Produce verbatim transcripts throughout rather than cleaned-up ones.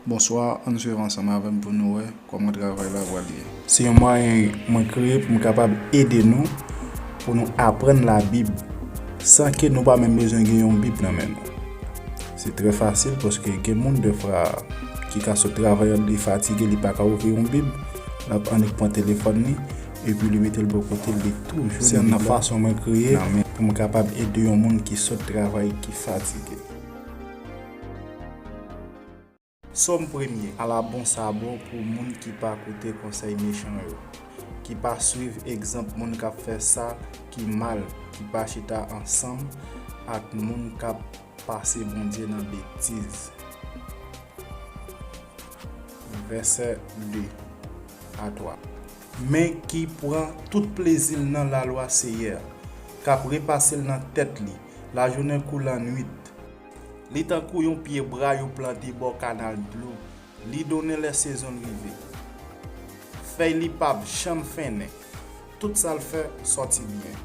Bonswa, ann swiv ansanm avè m pou nou wè kòman travay la pral ye. Se yon mwayen mwen kreye pou m kapab ede nou, pou nou aprann Labib san ke nou pa menm bezwen gen yon Bib nan men nou. Se trè fasil paske gen moun defwa ki ka sot travay, li fatige, li pa ka ouvri yon Bib, l ap annik pran telefòn li, epi li mete l bò kote, li toujou. Se yon nan fason mwen kreye pou m kapab ede yon moun ki sot travay, ki fatige. Sòm premye. Ala bon sa bon pou moun ki pa koute konsèy mechan yo, ki pa swiv egzanp moun k ap fè sa ki mal, ki pa chita ansanm ak moun k ap pase Bondye nan betiz. Vèsè de a twa. Men ki pran tout plezi l nan lalwa Seyè, k ap repase l nan tèt li, lajounen kou lannwit. Li tankou yon pye bwa yo plante bò kanal dlo, li donnen lè sezon l rive. Fèy li p ap janm fennen, tout sa l fè sòti byen.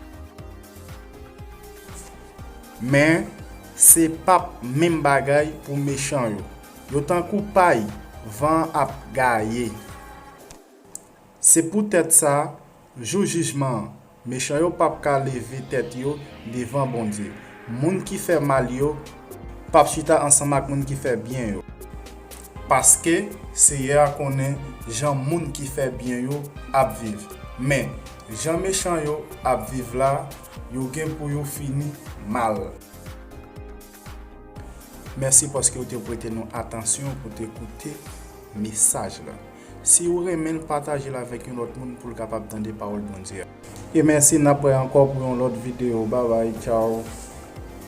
Men, se p ap menm bagay pou mechan yo. Yo tankou pay van an ap gaye. Se poutèt sa, jou jijman an, mechan yo p ap ka leve tèt yo devan Bondye. Moun ki fè mal yo p ap chita ansanm ak moun ki fè byen yo. Paske, Seyè a konnen jan moun ki fè byen yo ap viv. Men, jan mechan yo ap viv la, yo gen pou yo fini mal. Mèsi paske w te prete nou atansyon pou te koute mesaj la. Si w renmen l, pataje l avèk yon lòt moun pou l kapab tande pawòl Bondye a. E mèsi, n ap wè ankò pou yon lòt videyo. Babay, tchaw.